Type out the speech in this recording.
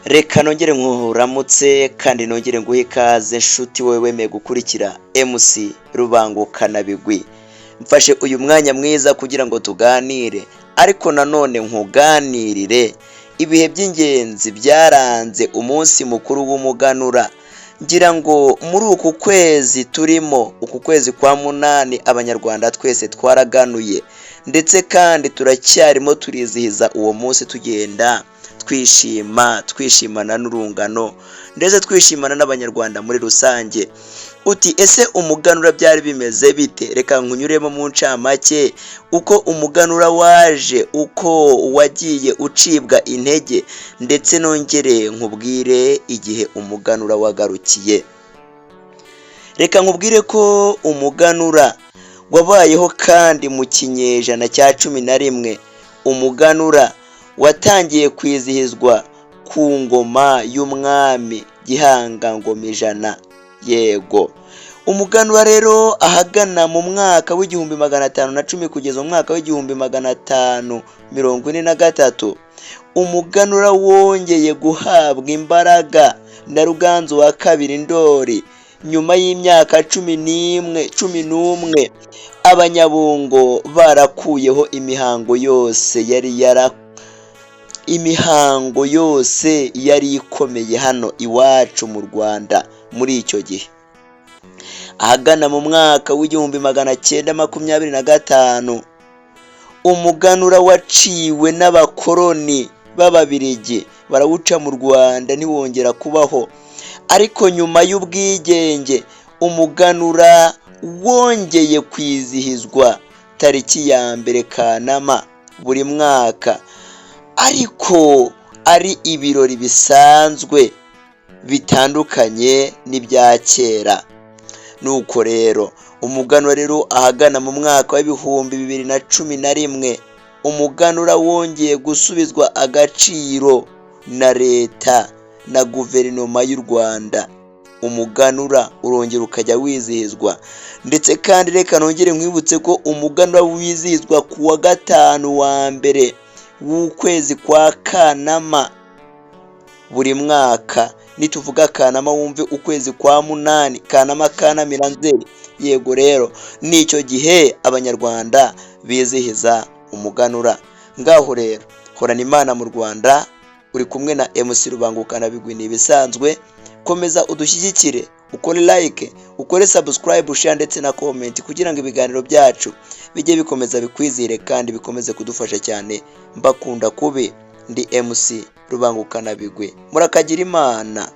Reka nongere nkuramutse kandi nongere nguhe ikaze nshuti wowe wemeye gukurikira MC Rubangukanabigwi. Mfashe uyu mwanya mwiza kugira ngo tuganire, ariko nanone nkuganirire ibihe by'ingenzi byaranze umunsi mukuru w'umuganura. Ngira ngo muri uku kwezi turimo, uku kwezi kwa munani, Abanyarwanda twese twaraganuye, ndetse kandi turacyarimo turizihiza uwo munsi, tugenda twishima, twishimana n'urungano, ndetse twishimana n'Abanyarwanda muri rusange. Uti ese umuganura byari bimeze bite? Reka nkunyuremo mu ncamake uko umuganura waje, uko wagiye ucibwa intege, ndetse nongere nkubwire igihe umuganura wagarukiye. Reka nkubwire ko umuganura wabayeho kandi mu kinyejana cya 11. Umuganura watangiye kwizihizwa ku ngoma y'umwami Gihanga Ngoma Ijana. Yego, umuganura rero ahagana mu mwaka w'1510 kugeza mu mwaka w'1543, umuganura wongeye guhabwa imbaraga na Ruganzu wa kabiri Ndori. Nyuma y'imyaka 11, 11 Abanyabungo barakuyeho imihango yose yari yara imihango yose yari ikomeye hano iwacu mu Rwanda muri icyo gihe. Ahagana mu mwaka w'1925, umuganura waciwe n'abakoroni b'Ababirigi, barawuca mu Rwanda ntiwongera kubaho. Ariko nyuma y'ubwigenge, umuganura wongeye kwizihizwa tariki ya 1 Kanama buri mwaka, ariko ari ibirori bisanzwe bitandukanye n'ibya kera. Nuko rero umuganura rero ahagana mu mwaka w'2011, umuganura wongeye gusubizwa agaciro na leta na guverinoma y'u Rwanda. Umuganura urongera ukajya wizihizwa. Ndetse kandi reka nongere nkwibutse ko umuganura wizihizwa ku wa gatanu wa mbere w'ukwezi kwa Kanama buri mwaka. Nituvuga Kanama wumve ukwezi kwa munani, Kanama, Kanamira, Nzeri. Yego rero nicyo gihe Abanyarwanda bizihiza umuganura. Ngaho rero horana Imana mu Rwanda. Uri kumwe na MC Rubangukanabigwi, ni ibisanzwe. Komeza udushyigikire, ukore like, ukore subscribe, share ndetse na comment, kugira ngo ibiganiro byacu bijye bikomeza bikwizire kandi bikomeze kudufasha cyane. Mbakunda kubi, ndi MC Rubangukanabigwi. Murakagira Imana.